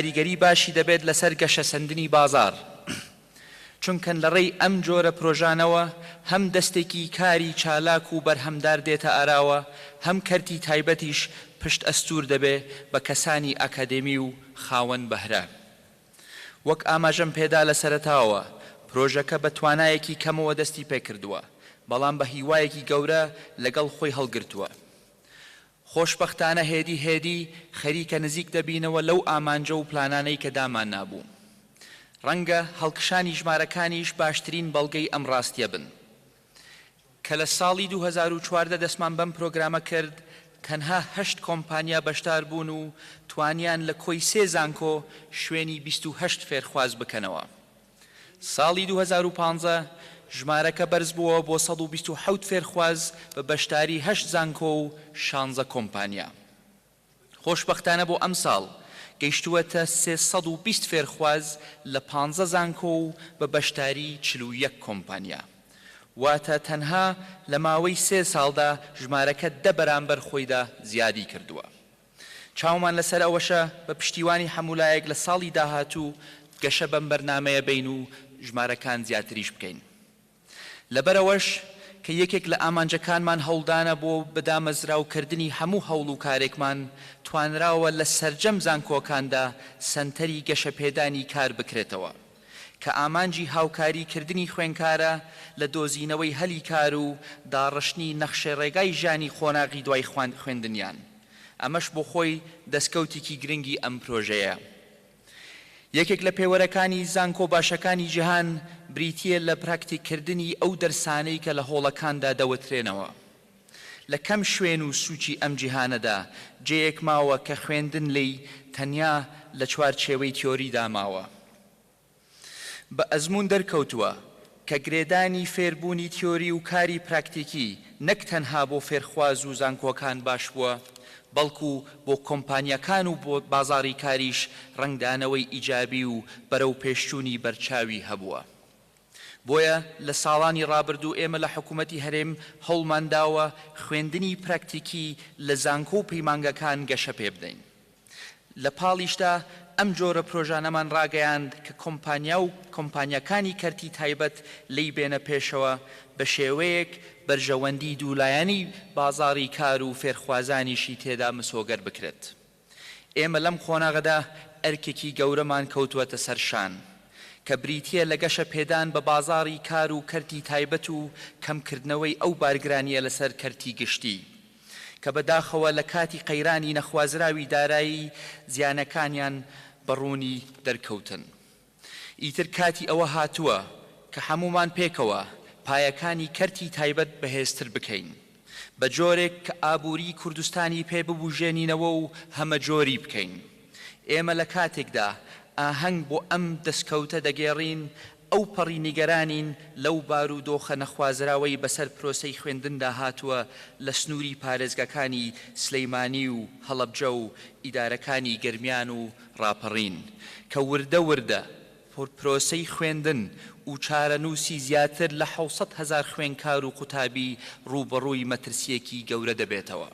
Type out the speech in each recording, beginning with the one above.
کاریگەری باشی دەبێت لەسەر گەشەسەندنی بازاڕ، چونکەن لەڕێی ئەم جۆرە پرۆژانەوە هەم دەستێکی کاری چالاک و بەرهەمدار دێتە ئاراوە، هەم کەرتی تایبەتیش پشت ئەستوور دەبێ بە کەسانی ئاکادێمی و خاوەن بەهرە. وەک ئاماژەم پێدا لە سەرەتاوە پرۆژەکە بە توانایەکی کەمەوە دەستی پێکردووە، بەڵام بە هیوایەکی گەورە لەگەڵ خۆی هەڵگرتووە. خۆشبەختانە هێدی هێدی خەریکە نزیک دەبینەوە لەو ئامانجە و پلانانەی کە داماننابوو. ڕەنگە هەڵکشانی ژمارەکانیش باشترین بەڵگەی ئەم ڕاستیە بن. کە لە ساڵی 2014 دەستمان بەم پرۆگرامە کرد، تەنها هەشت کۆمپانیا بەشدار بوون و توانیان لە کۆی سێ زانکۆ شوێنی 28 فێرخواز بکەنەوە. ساڵی 2015 ژمارەکە بەرزبووەوە بۆ 127 فێرخواز بە بەشداری هەشت زانکۆ و شانزە کۆمپانیا. خۆشبەختانە بۆ ئەمساڵ گەیشتووەتە 320 فێرخواز لە پانزە زانکۆ و بە بەشداری 41 کۆمپانیا. واتە تەنها لە ماوەی سێ ساڵدا ژمارەکە دە بەرامبەر خۆیدا زیادی کردووە. چاومان لەسەر ئەوەشە بە پشتیوانی هەموو لایەک لە ساڵی داهاتوو گەشە بەم بەرنامەیە بەین و ژمارەکان زیاتریش بکەین. لەبەرئەوەش کە یەکێک لە ئامانجەکانمان هەوڵدانە بۆ بەدامەزراوکردنی هەموو هەوڵ و کارێکمان، توانراوە لە سەرجەم زانکۆکاندا سەنتەری گەشەپێدانی کار بکرێتەوە کە ئامانجی هاوکاری کردنی خوێنکارە لە دۆزینەوەی هەلی کار و داڕشتنی نەخشەڕێگای ژیانی قۆناغی دوای خوێندنیان. ئەمەش بۆ خۆی دەستکەوتێکی گرنگی ئەم پرۆژەیە. یەکێک لە پێوەرەکانی زانکۆ باشەکانی جیهان بریتییە لە پراکتیککردنی ئەو دەرسانەی کە لە هۆڵەکاندا دەوترێنەوە. لە کەم شوێن و سوچی ئەم جیهانەدا جێیەک ماوە کە خوێندن لێی تەنیا لە چوارچێوەی تیۆریدا ماوە. بە ئەزموون دەرکەوتووە کە گرێدانی فێربوونی تیۆری و کاری پراکتیکی نەک تەنها بۆ فێرخواز و زانکۆکان باش بووە، بەڵکو بۆ کۆمپانیاکان و بازاڕی کاریش ڕەنگدانەوەی ئیجابی و بەرەوپێشچوونی بەرچاوی هەبووە. بۆیە لە ساڵانی ڕابردوو ئێمە لە حکومەتی هەرێم هەوڵمان داوە خوێندنی پراکتیکی لە زانکۆ و پەیمانگەکان گەشە پێبدەین. لە پاڵیشدا ئەم جۆرە پرۆژانەمان ڕاگەیاند کە کۆمپانیا و کۆمپانیاکانی کەرتی تایبەت لێی بێنە پێشەوە بە شێوەیەک بەرژەوەندی دوولایەنەی بازاڕی کار و فێرخوازانیشی تێدا مسۆگەر بکرێت. ئێمە لەم قۆناغەدا ئەرکێکی گەورەمان کەوتووەتە سەر شان کە بریتییە لە گەشە پێدان بە بازاڕی کار و کەرتی تایبەت و کەمکردنەوەی ئەو بارگرانییە لەسەر کەرتی گشتی. کە بە داخەوە لە کاتی قەیرانی نەخوازراوی دارایی زیانەکانیان بە ڕوونی دەرکەوتن. ئیتر کاتی ئەوە هاتووە کە هەموومان پێکەوە پایەکانی کەرتی تایبەت بەهێزتر بکەین بە جۆرێک کە ئابووریی کوردستانی پێ ببوژێنینەوە و هەمەجۆری بکەین. ئێمە لە کاتێکدا ئاهەنگ بۆ ئەم دەسکەوتە دەگێڕین، ئەوپەڕی نیگەرانین لەو بارودۆخە نەخوازراوەی بەسەر پرۆسەی خوێندندا هاتووە لە سنووری پارێزگاکانی سلیمانی و هەڵەبجە و ئیدارەکانی گەرمیان و ڕاپەڕین کە وردە وردە پرۆسەی خوێندن و چارەنووسی زیاتر لە 700,000 خوێنکار و قوتابی ڕووبەڕووی مەترسییەکی گەورە دەبێتەوە.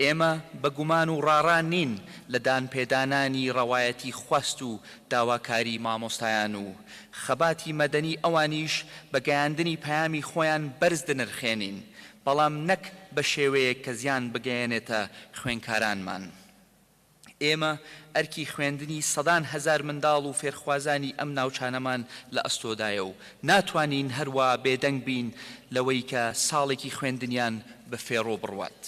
ئێمە بە گومان و ڕاڕا نین لە دانپێدانانی ڕەوایەتی خواست و داواکاری مامۆستایان و خەباتی مەدەنی ئەوانیش بە گەیاندنی پەیامی خۆیان بەرز دەنرخێنین، بەڵام نەک بە شێوەیەک کە زیان بگەیەنێتە خوێنکارانمان. ئێمە ئەرکی خوێندنی سەدان هەزار منداڵ و فێرخوازانی ئەم ناوچانەمان لە ئەستۆدایە و ناتوانین هەروا بێدەنگ بین لەوەی کە ساڵێکی خوێندنیان بە فێڕۆ بڕوات.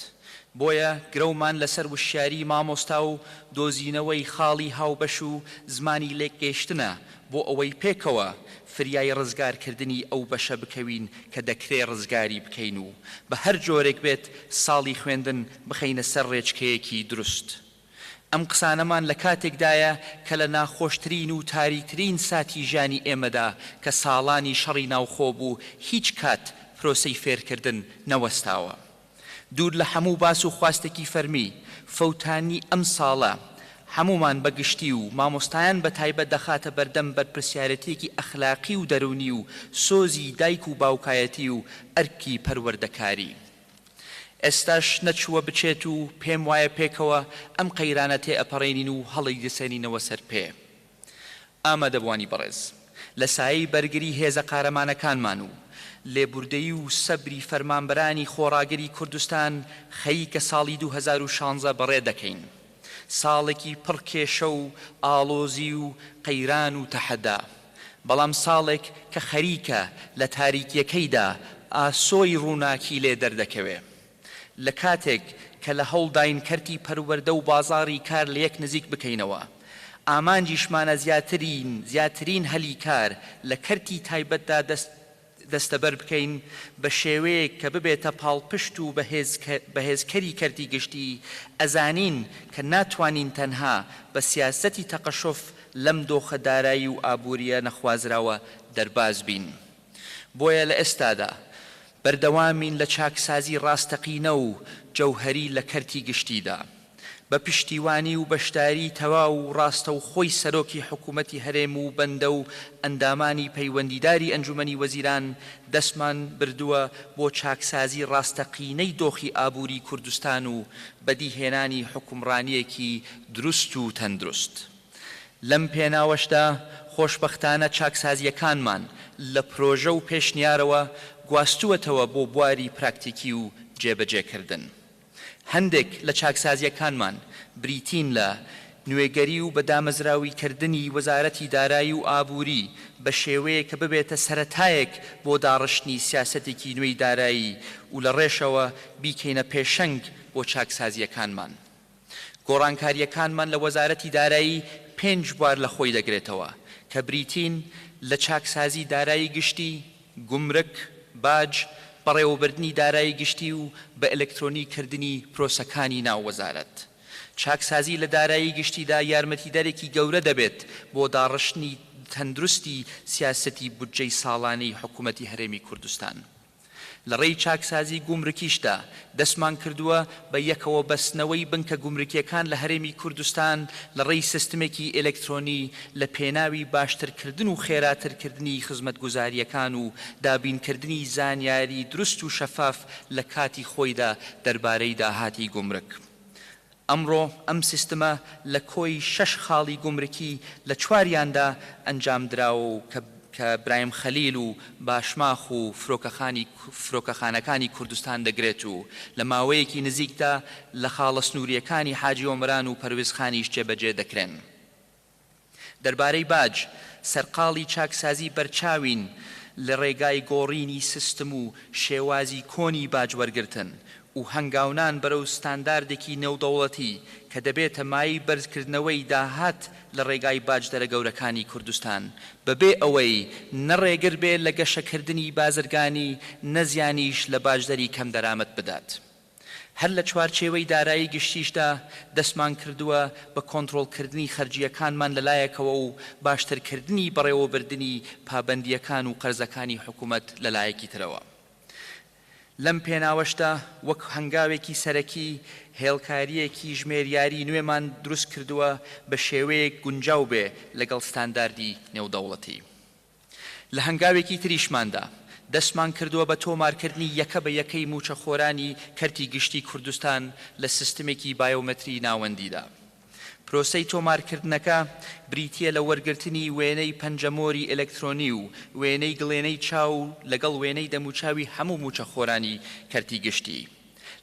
بۆیە گرەومان لەسەر وشیاریی مامۆستا و دۆزینەوەی خاڵی هاوبەش و زمانی لێکگەیشتنە بۆ ئەوەی پێکەوە فریای ڕزگارکردنی ئەو بەشە بکەوین کە دەکرێ ڕزگاری بکەین و بە هەر جۆرێک بێت ساڵی خوێندن بخەینە سەر ڕێچکەیەکی دروست. ئەم قسانەمان لە کاتێکدایە کە لە ناخۆشترین و تاریکترین ساتی ژیانی ئێمەدا کە ساڵانی شەڕی ناوخۆ بوو هیچ کات پرۆسەی فێرکردن نەوەستاوە. دوور لە هەموو باس و خواستێکی فەرمی، فەوتانی ئەم ساڵە هەموومان بە گشتی و مامۆستایان بە تایبەت دەخاتە بەردەم بەرپرسیارێتییەکی ئەخلاقی و دەروونی و سۆزی دایک و باوکایەتی و ئەرکی پەروەردەکاری. ئێستاش نەچووە بچێت و پێم وایە پێکەوە ئەم قەیرانە تێئەپەڕێنین و هەڵیدەسێنینەوە سەر پێ. ئامادەبووانی بەڕێز، لە سایەی بەرگری هێزە قارەمانەکانمان و لێبوردەیی و سەبری فەرمانبەرانی خۆڕاگری کوردستان خەریکە ساڵی 2016 بەڕێ دەکەین. ساڵێکی پڕ کێشە و ئاڵۆزی و قەیران و تەحەدا، بەڵام ساڵێک کە خەریکە لە تاریکیەکەیدا ئاسۆی ڕووناکی لێ دەردەکەوێ. لە کاتێک کە لە هەوڵداین کەرتی پەروەردە و بازاڕی کار لە یەک نزیک بکەینەوە، ئامانجیشمانە زیاترین زیاترین هەلی کار لە کەرتی تایبەتدا دەست دەستەبەر بکەین بە شێوەیەک کە ببێتە پاڵپشت و بەهێزکەری کەرتی گشتی، ئەزانین کە ناتوانین تەنها بە سیاسەتی تەقەشوف لەم دۆخە دارایی و ئابوورییە نەخوازراوە دەرباز بین. بۆیە لە ئێستادا بەردەوامین لە چاکسازی ڕاستەقینە و جەوهەری لە کەرتی گشتیدا. بە پشتیوانی و بەشداریی تەواو و ڕاستەوخۆی سەرۆکی حکوومەتی هەرێم و بەندە و ئەندامانی پەیوەندیداری ئەنجومەنی وەزیران دەستمان بردووە بۆ چاکسازی ڕاستەقینەی دۆخی ئابووری کوردستان و بەدیهێنانی حوکمڕانییەکی دروست و تەندروست. لەم پێناوەشدا خۆشبەختانە چاکسازییەکانمان لە پرۆژە و پێشنیارەوە گواستووەتەوە بۆ بواری پراکتیکی و جێبەجێکردن. هەندێک لە چاکسازییەکانمان بریتین لە، نوێگەری و بە دامەزراویکردنی وەزارەتی دارایی و ئابووری بە شێوەیەک کە ببێتە سەرەتایەک بۆ داڕشتنی سیاسەتێکی نوێی دارایی و لە ڕێشەوە بیکەینە پێشەنگ بۆ چاکسازییەکانمان. گۆڕانکارییەکانمان لە وەزارەتی دارایی پێنج بوار لە خۆی دەگرێتەوە کە بریتین لە چاکسازی دارایی گشتی، گومرک، باج، بەڕێوەبردنی دارایی گشتی و بە ئەلکترۆنی کردنی پرۆسەکانی ناو وەزارەت. چاکسازی لە دارایی گشتیدا یارمەتیدەرێکی گەورە دەبێت بۆ داڕشتنی تەندروستی سیاسەتی بودجەی ساڵانەی حکومەتی هەرێمی کوردستان. لە ڕێی چاکسازی گومرکیشدا دەستمان کردووە بە یەکەوە بەستنەوەی بنکە گومرکیەکان لە هەرێمی کوردستان لە ڕێی سیستمێکی ئێلێکترۆنی لە پێناوی باشترکردن و خێراترکردنی خزمەتگوزاریەکان و دابینکردنی زانیاری دروست و شەفاف لە کاتی خۆیدا دەربارەی داهاتی گومرک. ئەمڕۆ ئەم سیستمە لە کۆی شەش خاڵی گومرکی لە چواریاندا ئەنجامدراوە و کە کە برایم خەلیل و باشماخ و فرۆکەخانی فرۆکەخانەکانی کوردستان دەگرێت و لە ماوەیەکی نزیکدا لە خاڵە سنوورییەکانی حاجی ئۆمەران و پەروێزخانیش جێبەجێ دەکرێن. دەربارەی باج، سەرقاڵی چاکسازی بەرچاوین لە ڕێگای گۆڕینی سیستم و شێوازی کۆنی باج وەرگرتن و هەنگاونان بەرەو ستانداردێکی نێودەوڵەتی کە دەبێتە مایەی بەرزکردنەوەی داهات لە ڕێگای باجدەرە گەورەکانی کوردستان بەبێ ئەوەی نە ڕێگر بێ لە گەشەکردنی بازرگانی نە زیانیش لە باجدەری کەمدەرامەت بدات. هەر لە چوارچێوەی دارایی گشتیشدا دەستمان کردووە بە کۆنترۆڵکردنی خەرجییەکانمان لە لایەکەوە و باشترکردنی بەڕێوەبردنی پابەندییەکان و قەرزەکانی حکومەت لە لایەکی ترەوە. لەم پێناوەشدا وەک هەنگاوێکی سەرەکی هێڵکارییەکی ژمێریاری نوێمان دروست کردووە بە شێوەیەک گونجاو بێ لەگەڵ ستانداردی نێودەوڵەتی. لە هەنگاوێکی تریشماندا، دەستمان کردووە بە تۆمارکردنی یەکە بە یەکەی مووچەخۆرانی کەرتی گشتی کوردستان لە سیستمێکی بایۆمەتری ناوەندیدا. پرۆسەی تۆمارکردنەکە بریتییە لە وەرگرتنی وێنەی پەنجەمۆری ئەلکترۆنی و وێنەی گڵێنەی چاو لەگەڵ وێنەی دەموچاوی هەموو مووچەخۆرانی کەرتی گشتی.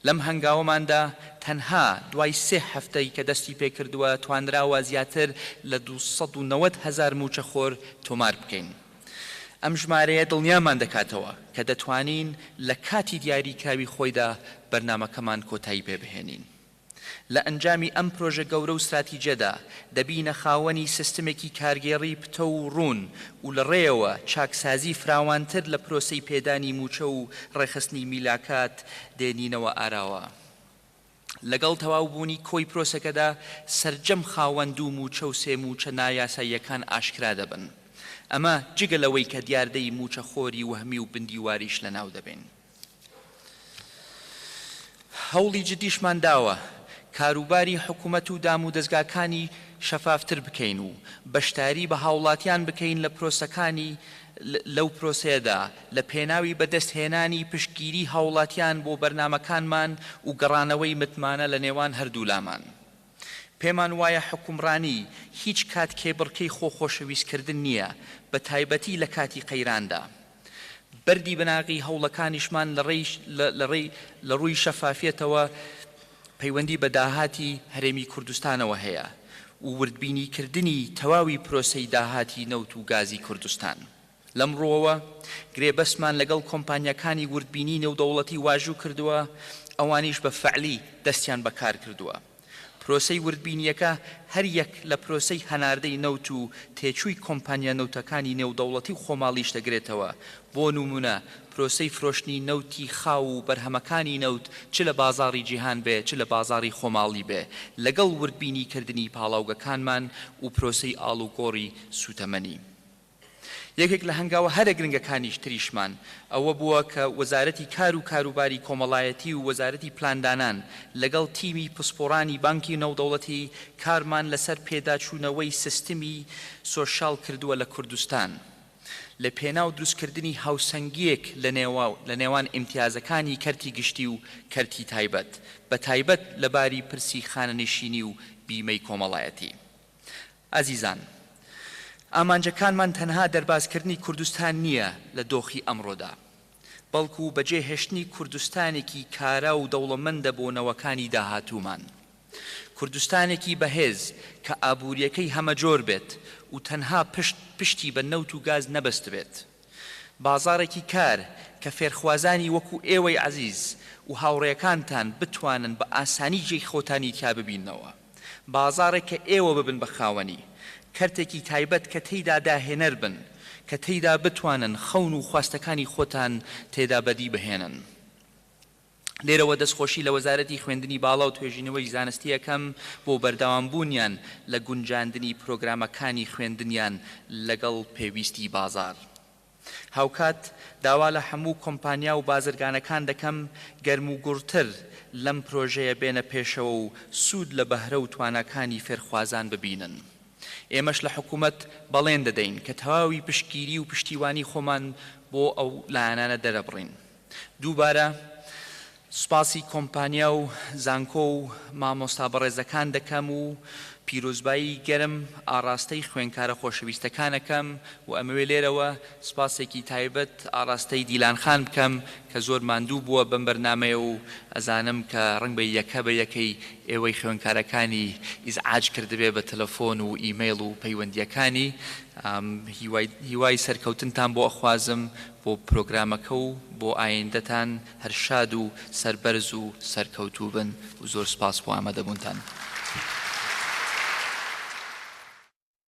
لەم هەنگاوەماندا تەنها دوای سێ هەفتەی کە دەستی پێکردووە توانراوە زیاتر لە 290 هەزار مووچەخۆر تۆمار بکەین. ئەم ژمارەیە دڵنیامان دەکاتەوە کە دەتوانین لە کاتی دیاریکراوی خۆیدا بەرنامەکەمان کۆتایی پێبهێنین. لە ئەنجامی ئەم پرۆژە گەورە و ستراتیجەدا، دەبینە خاوەنی سیستمێکی کارگێڕی پتەو و ڕوون و لە ڕێیەوە چاکسازی فراوانتر لە پرۆسەی پێدانی مووچە و ڕێکخستنی میلاکات دێنینەوە ئاراوە. لەگەڵ تەواوبوونی کۆی پرۆسەکەدا سەرجەم خاوەن دوو مووچە و سێ مووچە نایاساییەکان ئاشکرا دەبن. ئەمە جگە لەوەی کە دیاردەی مووچەخۆری وەهمی و بندیواریش لەناو دەبەین. هەوڵی جدیشمان داوە کاروباری حکومەت و دامودەزگاکانی. شەفافتر بکەین و بەشداری بە هاوڵاتیان بکەین لە پرۆسەکانی لەو پرۆسەیەدا لە پێناوی بەدەستهێنانی پشتگیری هاوڵاتیان بۆ بەرنامەکانمان و گەڕانەوەی متمانە لە نێوان هەردوولامان. پێمان وایە حوکمڕانی هیچ کات کێبڕکێی خۆ خۆشەویستکردن نییە، بە تایبەتی لە کاتی قەیراندا. بەردی بناغی هەوڵەکانیشمان لە ڕووی شەفافیەتەوە پەیوەندی بە داهاتی هەرێمی کوردستانەوە هەیە و وردبینیکردنی تەواوی پرۆسەی داهاتی نەوت و گازی کوردستان. لەم ڕووەوە گرێبەستمان لەگەڵ کۆمپانیاکانی وردبینی نێودەوڵەتی واژوو کردووە، ئەوانیش بە فەعلی دەستیان بە کار کردووە. پرۆسەی وردبینییەکە هەر یەک لە پرۆسەی هەناردەی نەوت و تێچووی کۆمپانیا نەوتەکانی نێودەوڵەتی و خۆماڵیش دەگرێتەوە، بۆ نموونە پرۆسەی فرۆشتنی نەوتی خاو و بەرهەمەکانی نەوت چ لە بازاڕی جیهان بێ چ لە بازاڕی خۆماڵی بێ لەگەڵ وردبینیکردنی پاڵاوگەکانمان و پرۆسەی ئاڵوگۆڕی سووتەمەنی. یەکێک لە هەنگاوە هەرە گرنگەکانیش تریشمان ئەوە بووە کە وەزارەتی کار و کاروباری کۆمەڵایەتی و وەزارەتی پلاندانان لەگەڵ تیمی پسپۆڕانی بانکی نەودەوڵەتی کارمان لەسەر پێداچوونەوەی سیستمی سۆشیال کردووە لە کوردستان لە پێناو دروستکردنی هاوسەنگییەک لە نێوان ئیمتیازەکانی کەرتی گشتی و کەرتی تایبەت بەتایبەت لە باری پرسی خانەنشینی و بیمەی کۆمەڵایەتی. ئازیزان، ئامانجەکانمان تەنها دەربازکردنی کوردستان نییە لە دۆخی ئەمڕۆدا، بەڵکو بەجێهێشتنی کوردستانێکی کارا و دەوڵەمەندە بۆ نەوەکانی داهاتوومان. کوردستانێکی بەهێز کە ئابوورییەکەی هەمەجۆر بێت و تەنها پشت پشتی بە نەوت و گاز نەبەستبێت. بازاڕێکی کار کە فێرخوازانی وەکو ئێوەی عەزیز و هاوڕێکانتان بتوانن بە ئاسانی جێی خۆتانی تیا ببیننەوە. بازاڕێک کە ئێوە ببن بە خاوەنی. کەرتێکی تایبەت کە تێیدا داهێنەر بن، کە تێیدا بتوانن خەون و خواستەکانی خۆتان تێدا بەدی بهێنن. لێرەوە دەستخۆشی لە وەزارەتی خوێندنی باڵا و توێژینەوەی زانستی ئەکەم بۆ بەردەوامبوونیان لە گونجاندنی پرۆگرامەکانی خوێندنیان لەگەڵ پێویستی بازاڕ. هاوکات داوا لە هەموو کۆمپانیا و بازرگانەکان دەکەم گەرموگوڕتر لەم پرۆژەیە بێنە پێشەوە و سوود لە بەهرە و تواناکانی فێرخوازان ببینن. ئێمەش لە حکومەت بەڵێن دەدەین کە تەواوی پشتگیری و پشتیوانی خۆمان بۆ ئەو لایەنانە دەرەبڕین. دووبارە سوپاسی کۆمپانیا و زانکۆ و مامۆستا بەڕێزەکان دەکەم و پیرۆزبایی گەرم ئاڕاستەی خوێنکارە خۆشەویستەکان ئەکەم و ئەمەوێ لێرەوە سوپاسێکی تایبەت ئاڕاستەی دیلان خان بکەم کە زۆر ماندوو بووە بەم بەرنامەیە و ئەزانم کە ڕەنگبێ یەکە بە یەکەی ئێوەی خوێنکارەکانی ئیزعاج کردبێ بە تەلەفۆن و ئیمەیڵ و پەیوەندییەکانی هیوای هیوای سەرکەوتنتان بۆ ئەخوازم بۆ پرۆگرامەکە و بۆ ئایندەتان هەر شاد و سەربەرز و سەرکەوتوو بن و زۆر سپاس بۆ ئامادەبوونتان.